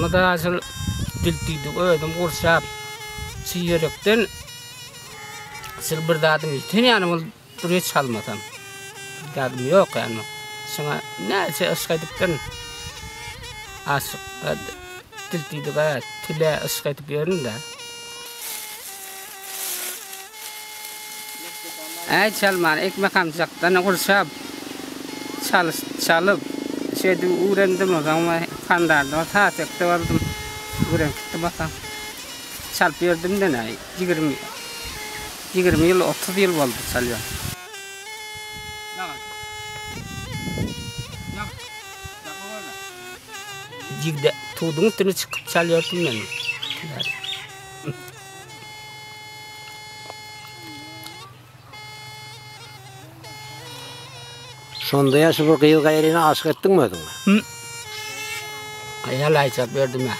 Elmydama şol diltüýdük özüm gurşap, şu ýürekden şol bir zadym ýiten ýaly bolup durýar çalmasam. Bir zadym ýok ýaly. Şuňa näçe yşk edipdirin. Aşyk diltüýdüge, tile yşk edip ýörün-dä. Äý çalman ekmek hamjakdan gurşap çalyş çalyp şeýdip öwrendim onsoň standarda tatekde boldum öwrenip gitdim onsoň çalyp ýördüm-de näý 20 20 ýyl 30 ýyl boldy çalýan. Jigde tuduň üstüne çykyp çalýardym men. Şonda ýa şu bir gyz gaýryna aşyk etdiňmi özüňi? Aýal aýjap berdim-ä.